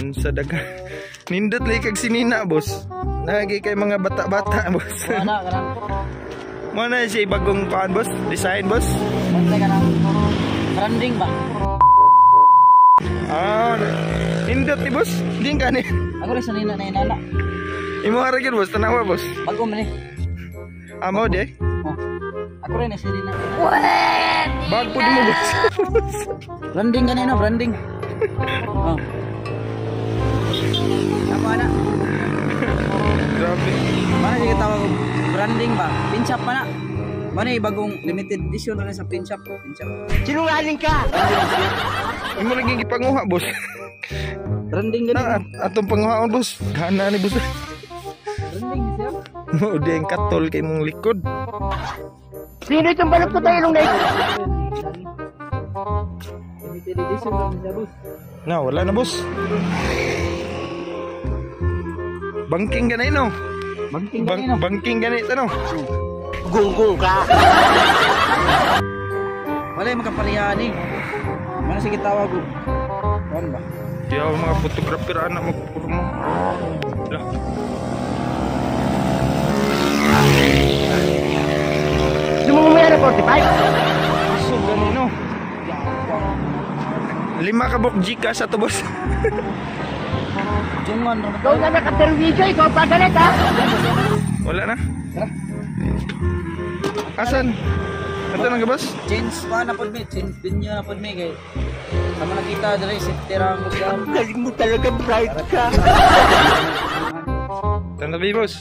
Unsa daga. Nindot lay kag sinina, boss. Nagi kay mga bata-bata, boss. Wala ka lang. Mo na siya bagong kuan, boss, design, boss. Bantay ka lang. Branding ba? Ah, nindot ni boss. Din ka ni. Ako rin sanina na inana. Imo ara gyud, boss, tanawa, boss. Bago man eh. Amo de. Oh. Ako rin sanina. Bag pud mo, boss. Branding kanina, branding. Oh. Ako ana. Grabe. Mana siya tawag og branding ba? Pinchap pa na. Mana yung bagong limited edition na rin sa pinchap. Pinchap. Sinungaling ka! Imo lagi gipanguha, boss. Branding ganun. Na atong panguhaon, boss. Gana ni boss. Branding siya. Mo di ang katol kay mong likod. Sino itong balot ko tayo nung na Limited edition na siya, boss. Na wala na, boss. Bangking ganay no. Bangking Bang, ganun. bangking ganay no. Gunggong ka! Wala yung makaparihan eh. Mana sige tawag og. Kuan ba? Di ako mga photographer anak magpuro mo. Lah. Hindi mo mamaya na 45? So ganino. 5 ka bok Gcash ato, boss. Jungan ra. Ikaw na nakaperwisyo, ikaw pa galit ha? Wala na. Tara. Asan? Ato nang boss? Change pa na pod mi, change venue na pod mi kay sama nakita diri safety ra ang lugar. Galing mo talaga, bright ka. Tanda boss.